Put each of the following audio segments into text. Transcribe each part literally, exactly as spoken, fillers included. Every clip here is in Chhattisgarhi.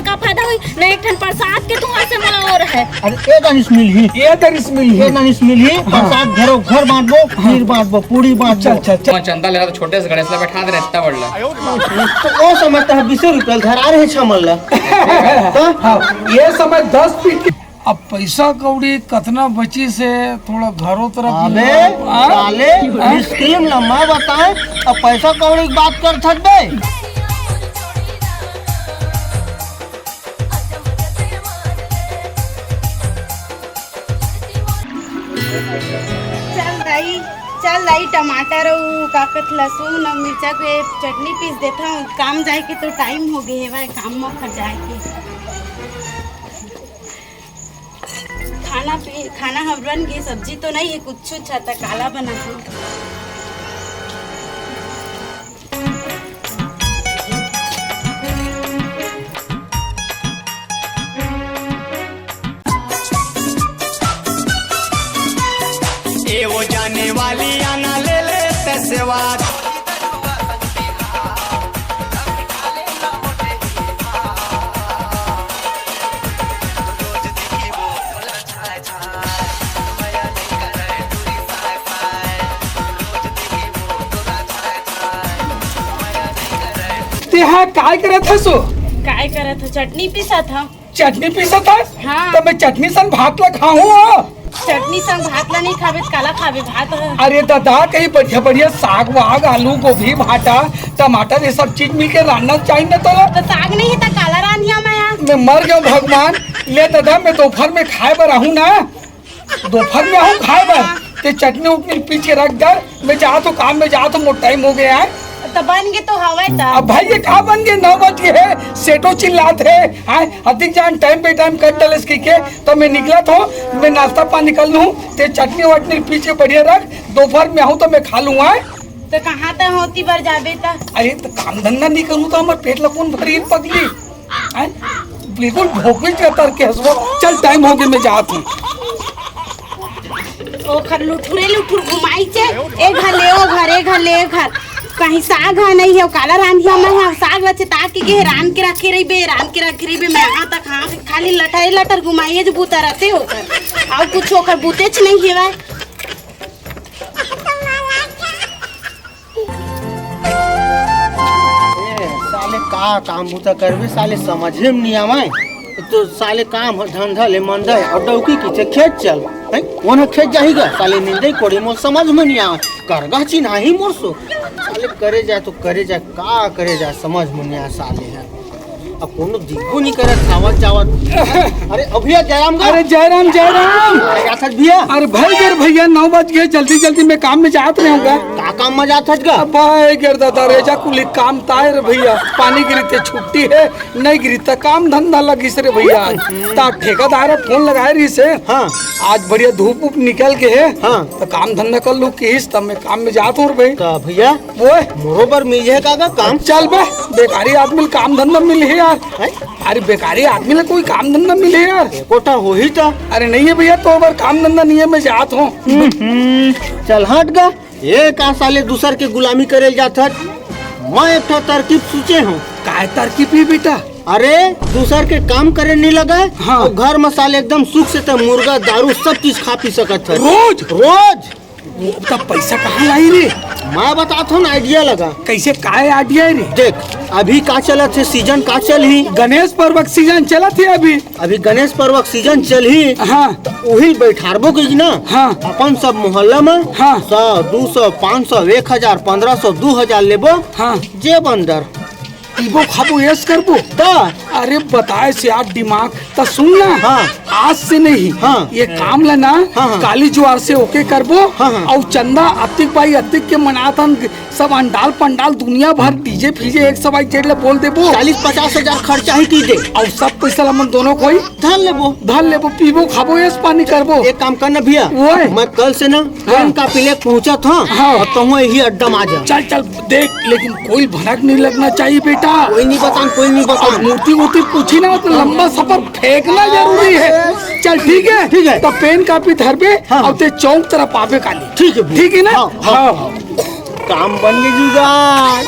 का फायदा होई? न एक ठन प्रसाद के तुँहर से मोला ओर हे। अरे, ए दनिस मिलही। ए दनिस मिलही। ए दनिस मिलही। हाँ। प्रसाद घरो घर बाँटबो, हाँ। खीर बाँटबो, पूड़ी बाँटबो। चल, चल, चल। मैं चंदा लेना तो छोटे से गणेश ला बैठा देना, इतना बड़ ला। तो ओ समय तह बीसे रुपया धरा रहे छमल ला। हाँ, ये समय दस पीट के अब पैसा कौड़ी कतना बचिस हे, थोड़ा घरो तरफ अबे, आ? साले, हाँ? इस फिल्म ला मैं बताएं, अब पैसा कौड़ी की बात करथस बे। चल दाई, चल दाई, टमाटर अउ का कथे लहसुन अउ मिर्चा के चटनी पीस देथव, काम जाए के तो टाइम हो गे हे भाई, काम म फर जाए के। खाना पी, खाना ह बन गे, सब्जी तो नइ हे कुछु, अच्छा त काला बनाहूँ। ए वो जाने वाली आना ले ले तैसे बात। तेहा काय करत हस ओ? काय करत हस? चटनी पीसत हँव। चटनी पीसत हस? हाँ। त मैं चटनी संग भात ला खाहूँ ओ? चटनी संग भात ला नइ खाबे त काला खाबे भात ह? अरे ददा, कहीं बढ़िया बढ़िया साग वाग, आलू, गोभी, भाटा, टमाटर, ये सब चीज मिलके रांधना चाहिए ना तोला। त साग नइ हे त काला रांधिया मैं हा? मैं मर गेंव भगवान। ले ददा, मैं दोपहर में खाए बर आहूँ ना, दोपहर में आहूँ खाए बर, ते चटनी उटनी पीस के रख दे, मैं जात हँव काम में जात हँव, मोर टाइम हो गे हे। त बन गे तो हवय त। अब भाई ये का बन गे, नौ बज गे हे, सेठो चिल्लात हे, हैं, अतिक जान टाइम पे टाइम कर डलेस कहिके, त मैं निकलत हँव, मैं नाश्ता पानी कर लूँ, ते चटनी वटनी पीस के बढ़िया रख, दोपहर में आहूँ त मैं खा लूँ, हैं। त कहाँ त होती बर जाबे त? अरे त काम धंधा नइ करूँ त हमर पेट ला कोन भरही पगली? हैं? बिल्कुल भोकवी के तर के हँसबो। चल, टाइम हो गे, मैं जात हँव। ओखर लुठुरे लुठुर घुमाइसे, ए घर ले ओ घर, ए घर ले ए घर। कहीं साग ह नइ हे, काला रांधिया मैं हा, साग ला चेता के गे हे, रांध के रखे रहिबे, रांध के रखे रहिबे, मैं हा तक हाँ, खाली लटर लटर घुमाइए जो बूता रहते ओकर, अउ कुछ ओकर बूतेच नइ हेवय। ए, साले का काम बूता करबे, साले समझे में नइ आवय। तो साले काम ह धंधा ले मंदा हे, अउ डौकी कहिथे खेत चल, हैं? कोन ह खेत जाही गा? साले निंदई कोड़ई मोर समझ में नइ आवय, करगा चिन्हाही मोर सो। साले करे जाय तो करे जाय, का करे जाय, समझ में नइ आवय साले ह। अब कोनो दिखबो नइ करत, आवत जावत। अरे, अ भैया, जयराम गा। अरे, जयराम, जयराम। अरे, जात हस भैया? अरे, भई गे रे भैया, नौ बज गे, जल्दी, जल्दी मैं काम में जात रहेंव गा। का काम में जात हस गा? अबे गे रे ददा, रेजा कुली काम ताय रे भैया, पानी गिरी ते छुट्टी हे, नइ गिरी त काम धंधा लगिस रे भैया। त ठेकेदार ह फोन लगाय रिहिस हे। हाँ। आज बढ़िया धूप उप निकल गे हे। हाँ। त काम धंधा कर लूँ किहिस, त मैं काम में जात हँव रे भई। त भैया, ओए। मोरो बर मिल जाही का, का काम? चल बे, बेकारी आदमी ल काम धंधा मिलही यार। हैं? अरे बेकारी आदमी ल कोई काम धंधा मिलही यार। एको ठा होही त। अरे नइ हे भैया, तोर बर काम धंधा नइ हे, मैं जात हँव। हम्म, चल हट गा। ए का साले दूसर के गुलामी करे ल जात हस? मैं एक ठा तरकीब सोचे हँव। काय तरकीब हे बेटा? अरे दूसर के काम करे नइ लगय, हाँ। त घर म साले एकदम सुख से त मुर्गा, दारू सब चीज खा पी सकत हस। रोज? रोज। त पैसा कहाँ लाई रे? मैं बतात हँव ना, idea लगा। कइसे, काय idea हे रे? देख, अभी का चलत हे, season का चलही? गणेश पर्व के season चलत हे अभी। अभी गणेश पर्व के season चलही। हाँ। त उही ल बइठारबो कहिके ना। हाँ। अपन सब मोहल्ला म हाँ। सौ, दू सौ, पाँच सौ, एक हजार, पन्द्रह सौ, दू हजार लेबो। हाँ। जेब अंदर। पीबो खाबो ऐश करबो। त? अरे बताय से यार दिमाग, त सुन ना। हाँ। आज से नहीं, हाँ। ये काम ला ना, हाँ, हाँ। काली जुआर से OK करबो। हाँ, हाँ। अउ चंदा अतिक बाई अतिक के मनाथन, सब अंडाल पंडाल दुनिया भर DJ फीजे एक सौ बाई जेड ला बोल देबो। चालीस पचास हजार खर्चा ही की दे। अउ सब पैसा ला हमन दोनों कोई धर लेबो। धर लेबो, पीबो खाबो ऐश पानी करबो। एक काम कर ना भैया, ओए। मैं कल से ना हाँ। पेन कापी लेके पहुँचत हँव, हाँ। अउ तहूँ इही अड्डा म आ जा। चल, चल, देख, लेकिन कोई भनक नहीं लगना चाहिए बेटा। कोई नहीं बतान, कोई नहीं बतान। अउ मूर्ति वूर्ति पूछी ना, त लंबा सफर फेंकना जरूरी हे। चल, ठीक हे? ठीक हे। त पेन कापी धरबे, हाँ। अउ ते चौक तरफ आबे काली। ठीक हे भैया। ठीक हे ना? हाँ, हाँ। हाँ। काम बन गे जुगाड़।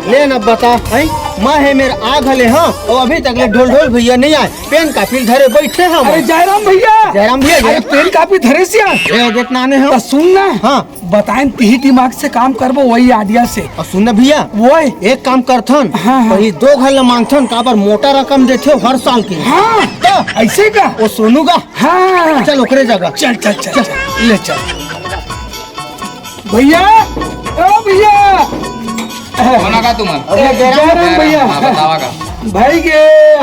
ले न बता, हैं? मैं हे मेर आ घले हंव, अउ अभी तक ले ढोल ढोल भैया नइ आय। पेन कापी ल धरे बइठे हंव। अरे जयराम भैया। जयराम भैया, अरे जय- पेन कापी धरे सिया। ए, देख नाने हो। त सुन ना। हाँ। बताएन तिही दिमाग से काम करबो, वही idea से। अउ सुन ना भैया, वो है। एक काम करथन, हाँ, हाँ। वही दो घर ल मांगथन, काबर मोटा रकम देथे हर साल के। हाँ, त अइसे का? वो सोनू का। हाँ। चल ओकरे जगह। चल, चल, चल, चल। ले चल। भैया, ओ भैया। कोन का तुमन? अरे, जयराम भैया। हाँ, बतावा का? भाई के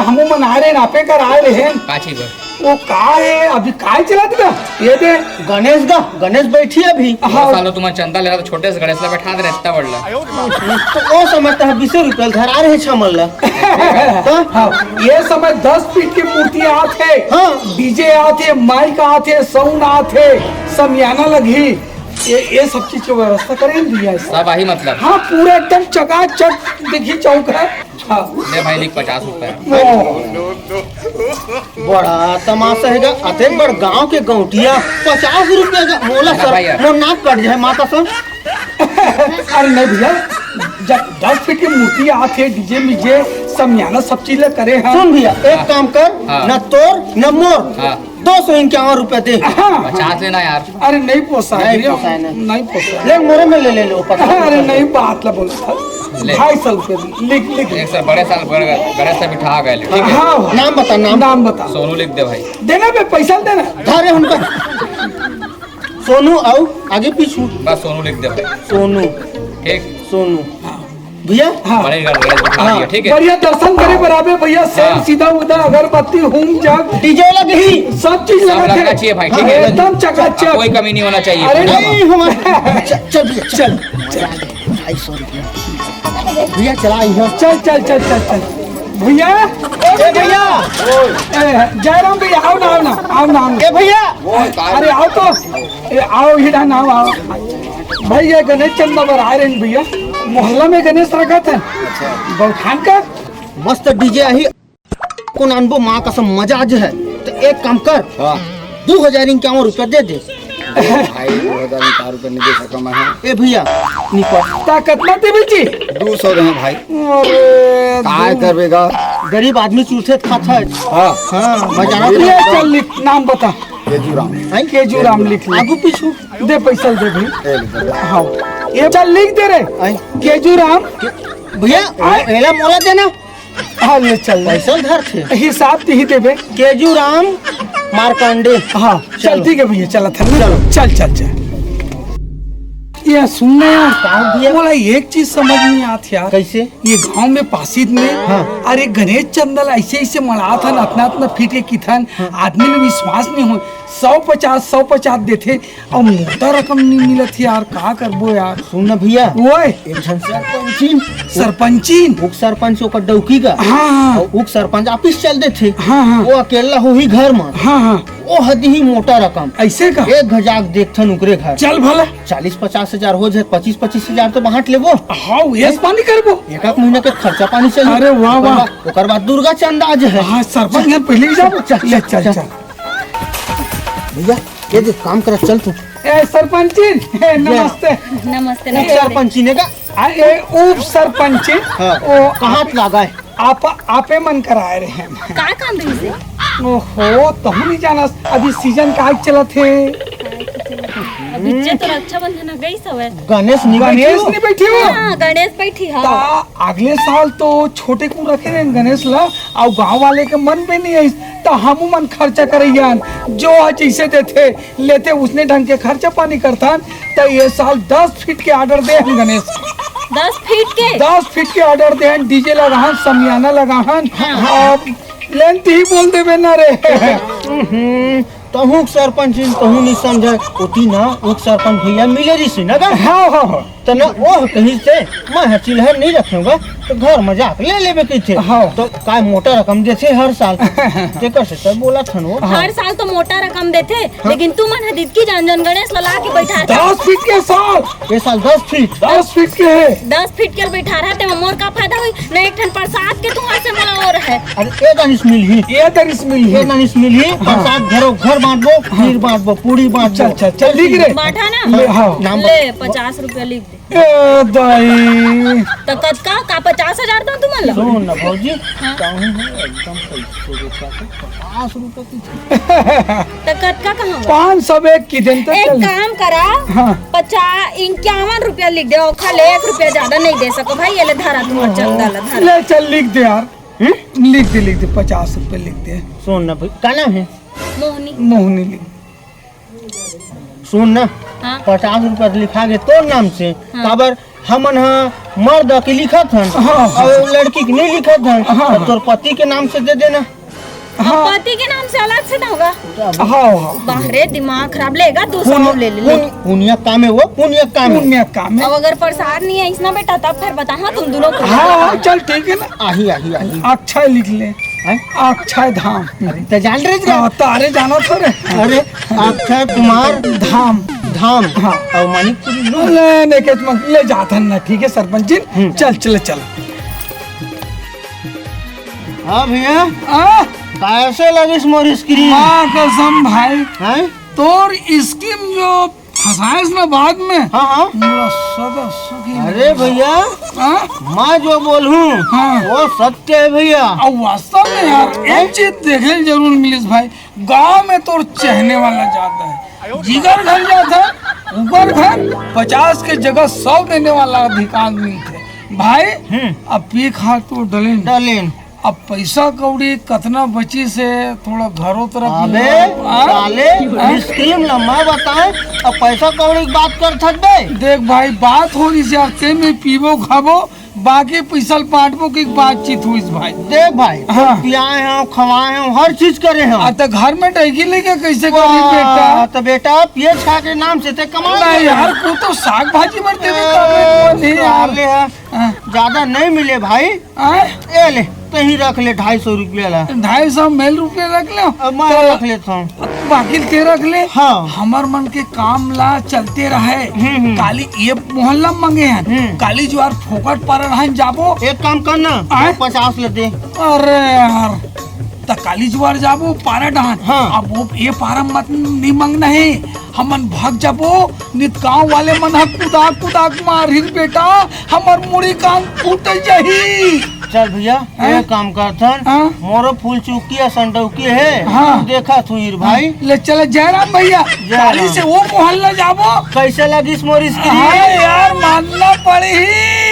हमू मन आए रहे, आपे कर आए रहे। का चीज बा? वो का है, अभी काय चलत गा? ये दे। गणेश गा, गणेश बइठिया अभी। हाँ। सालो तुमन चंदा ले रहा तो छोटे से गणेश ला बैठा दे रहे, इतना बड़ ला। तो वो समय तो बीसे रुपया धरा रहे छमल ला। हाँ, ये समय दस फीट की मूर्ति आत हे। हाँ। DJ आत हे, mic आत हे, sound आत हे, समियाना लगही। ये, ये सब चीज के व्यवस्था करे न भैया। सब आही मतलब? हाँ, पूरा एकदम चकाचक देखी चौक है। हाँ। ले भाई, लिख पचास रुपया। ओ। बड़ा तमाशा हे गा, अतेक बड़ गांव के गौंटिया, पचास रुपया का मोला ना सर, भाई यार। मोर नाक कट जाए, माँ कसम। अरे नहीं भैया, जब दस फीट की मूर्ति आत हे, DJ वीजे, समियाना सब चीज ला करे हैं। सुन भैया, एक हाँ। काम कर, हाँ। न तोर, न मोर। हाँ। दो सौ इक्यावन रुपया दे। हाँ। पचास लेना यार। अरे नहीं पोसाय नहीं भैया, पोसाय ना। नहीं पोसाय। ले मोरे में ले, ले लो, पचास अरे रुपया। नहीं, बात ला बोलत हंव। ले। ढाई सौ रुपया दे। लिख, लिख। एक सौ बड़े साल बड़े, बड़े से बिठा गए, ठीक है? हाँ। नाम बता, नाम। नाम बता। सोनू लिख दे भाई। देना बे, पैसा देना। धरे उनका। सोनू अउ आगे पीछू। बस सोनू लिख दे भाई। सोनू। ठीक। सोनू। हाँ। भैया। हाँ। बड़े घर, बड़े घर, हाँ। ठीक है। बढ़िया दर्शन करे बर आबे भैया, सेम हाँ। सीधा उदा अगरबत्ती हूम जग। DJ लगे ही। सब चीज सब लगा लगना थे। चाहिए भाई, ठीक हाँ, है। एकदम चकाचक। कोई कमी नहीं होना चाहिए। अरे नहीं, हमारे चल, चल भैया, चल। चल। ढाई सौ रुपया। भैया चला आई है। चल, चल, चल, चल, चल। भैया, ए भैया। ए, जयराम भैया, आओ ना, आओ ना, आओ ना, आओ ना। ए भैया। अरे आओ तो। ए, आओ, इधर ना आओ, आओ। भाई, ये गणेश चंदा बर आए रहे हैं भैया, मोहल्ला में गणेश रखा था। गौठान का। मस्त DJ आही, कोन अनबो माँ कसम मजा आ जाए। तो एक काम कर, हाँ। दो हजार इक्यावन रुपया दे दे। भाई, दो हजार इक्यावन रुपया नहीं दे सका मैं। ए भैया, निपट। ता कितना देवे जी? दो सौ दे भाई। अरे, काय दो- करबे गा? गरीब आदमी चूल्हे खात है। हाँ। हाँ, मजा ना ये आए। चल लिख, नाम बता। केजू राम। हैं? केजू राम लिख ले। आगू पीछू। दे पैसा दे भाई। ए, ले दे। हाँ। ये चल लिख दे रे। हैं? केजू राम। के-, भैया, आए। एला मोला देना। हाँ, ले चल। पैसा धर थे। हिसाब तिही देबे। केजू राम मार्कंडे। हाँ, चल, चलो। ठीक है भैया, चला था। चलो। चल, चल, चल। ये सुन ना यार, का भैया? मोला एक चीज समझ नहीं आत यार। कैसे? ये गांव में पासित में, हाँ। अरे गणेश चंदा ल ऐसे ऐसे मड़ात हन, अतना अतना फीट के किथन, हाँ। आदमी ल विश्वास नहीं हो, सौ पचास, सौ पचास देथे, अउ मोटा रकम नहीं मिलत हे यार, का करबो यार? सुन ना भैया, ओए। एक झन सरपंचिन, सरपंचिन? उप सरपंच ओकर डौकी का, हाँ, हाँ। अउ उप सरपंच ऑफिस चल देथे, हाँ, हाँ। वो अकेला होही घर में, हाँ, हाँ। वो हदी ही मोटा रकम। ऐसे का? एक घजाक देखथन उकरे घर। चल भला। चालीस पचास हजार हो जाए, पच्चीस पच्चीस हजार तो बांट लेबो। हाँ, यस पानी करबो। एक आध महीना के खर्चा पानी चल। अरे वाह, वाह। ओकर बाद दुर्गा चंदा आ जाए। हाँ, सरपंच घर पहले ही जाबो। चल, ले, चल, चल, चल। चल। भैया, ये देख, काम कर, चल तू। ए, सरपंचिन, ए, नमस्ते। नमस्ते, उप नमस्ते। सरपंचिन हे का? आ, ए, उप सरपंचिन। हाँ। ओ, कहाँ लगा है? आप, आपे मन कराए रहे हैं। का काम रहिस हे? ओहो, तहु नहीं जानस, अभी सीजन का चलत हे। अभी जे तो रक्षाबंधन ह गइस हवय। गणेश नहीं गणेश बैठी हो? नहीं बैठी हो? हाँ, गणेश बैठी ह। ता अगले साल तो छोटे कुन रखे रहे गणेश ला, अउ गांव वाले के मन में नहीं आइस, त हमू मन खर्चा करइया हन, जो ह जैसे देथे, लेथे उसने ढंग के खर्चा पानी करथन। त ये साल दस फीट के order दे हन गणेश। दस फीट के? दस फीट के order दे हन, DJ लगाहन, समियाना लगाहन। हाँ। अब लेन तिही बोल देबे ना रे। हम्म, तहूँ के सरपंच जी, तहूँ नहीं समझे। ओती ना, उप सरपंच भैया मिले रहिस ना गा? हाँ, हाँ, हाँ। त ना ओह कहिस से, मैं ह चिल्हर नहीं रखूंगा, त घर में जाके ले लेबे कहिथे। हाँ। त काय मोटा रकम देथे हर साल। तेकर से त बोलत हन वो। हाँ। हर साल तो मोटा रकम देथे, हाँ। लेकिन तुमन ह दितकी जान जान गणेश ला ला के बैठा रहे। दस फीट के साल। ये साल दस फीट। दस फीट के हे। दस फीट के बैठा रहे, तेमा मोर का फायदा होई? न एक ठन प्रसाद के तुंहर से मोला और है। अरे, ए दनिस मिलही। ए दनिस मिलही। ए दनिस मिलही, हाँ। प्रसाद घरो घर बांटबो, हाँ। खीर बांटबो, पूरी बांटबो। चल, चल, चल, लिख रे। बांटा ना? ले, हाँ। नाम ले, बता। पचास रुपया लिख दे। ए दाई। त कतका, का पचास हजार दंव तुमन ला? सुन ना भौजी, हाँ। कहूँ है एकदम पैसे के साथ पचास रुपया की चीज। त कतका कहूँ? पाँच सौ एक की देन त एक चल। काम करा, हाँ। पचास, इक्यावन रुपया लिख दे, ओखर ले एक रुपया ज्यादा नहीं दे सको भाई, ये ले धरा तुम्हार चंदा ला, धरा। ले चल लिख दे यार। हम्म? लिख दे, लिख दे, पचास रुपया लिख दे। सुन ना भाई, का नाम है? मोहनी। मोहनी लिख। सुन ना, हाँ। पचास रुपया लिखा गे तोर नाम से, हाँ। काबर हमन ह मर्द के लिखत हन, हाँ, हाँ। अउ लड़की के नहीं लिखत हन, हाँ, त हाँ। तोर पति के नाम से दे देना। हाँ। पति के नाम से अलग से दूंगा। हाँ, हाँ। बाहरे दिमाग खराब, लेगा दो सौ पुण्य, ले ले। पुण्य, पुण्य काम है वो, पुण्य काम है। पुण्य काम है। अब अगर प्रसाद नहीं है इसना बेटा, तब फिर बता, हाँ, तुम दोनों को। हाँ, हाँ, चल ठीक है ना। आही, आही, आही। अक्षय लिख ले। हैं? अक्षय धाम। अरे, त जान रहे थे? हाँ, तारे जाना था रे। अरे, अक्षय कुमार धाम। धाम। हाँ। और मानिकपुरी लू। ले, नहीं, के तुम ले जात हन ना, ठीक है सरपंच जी? हम्म। चल, चल, चल। हाँ भैया। हाँ? कैसे लगिस मोर स्क्रीन? माँ कसम भाई। हैं? तोर स्कीम जो फंसायस ना बाद में। हाँ, हाँ। मोला सदा सुखी अरे मिला। भैया, हाँ? मैं जो बोलूँ, हाँ। वो सत्य है भैया। अब वास्तव में यार, एक चीज देखे जरूर मिलिस भाई, गांव में तोर चहने वाला ज्यादा है। जिगर घर जाता है, ऊपर घर, पचास के जगह सौ देने वाला अधिकार मिलते भाई। हम्म। अब पी खा तो डलेन। डलेन। अब पैसा कौड़ी कतना बची से थोड़ा घरो तरफ अबे, मिला, हाँ? साले, हाँ? स्कीम लम्बा बताए, अब पैसा कौड़ी की बात कर थक बे। देख भाई, बात हो रही से, हफ्ते में पीबो खाबो, बाकी पैसा ल बांटबो की बातचीत हुई भाई। देख भाई, हाँ। पियाए हैं, खवाए हैं, हर चीज करे हैं। आ, तो घर में टैगी लेके कैसे करी वाह, बेटा? तो बेटा, पिए छा के नाम से ते कमाए नहीं हैं। यार, वो तो साग भाजी बढ़ते ए, नहीं यार। साले हैं। हाँ। ज्यादा नहीं मिले भाई। आय? ए ले, तहीं रख ले ढाई सौ रुपया ला। ढाई सौ मेल रुपया रख ले। अब मैं तो रख लेता हूँ। बाकी ते रख ले। हाँ। हमर मन के काम ला चलते रहे। हम्म, हम्म। काली ये मोहल्ला में मंगे हैं। हम्म। काली जुआर फोकट पर रहन जाबो। एक काम करना, आय? पचास ले दे। अरे यार, त काली जुआर जाबो पारा डहान। हाँ। अब वो ये पारा मत नहीं मंगना है, हमन भाग जाबो, नित गांव वाले मन ह कुदाक कुदाक मारही बेटा, हमर मुड़ी कान फूट जाही। चल भैया, हैं? एक काम करथन, हाँ? मोरो फूल चुकी है, संडौकी है, हाँ। तू देखा तू हीर भाई। ले चल जयराम भैया, जयराम। काली से वो मोहल्ला जाबो। कैसे लगिस मोर स्क्रीन? हाँ यार, मानना पड़ी।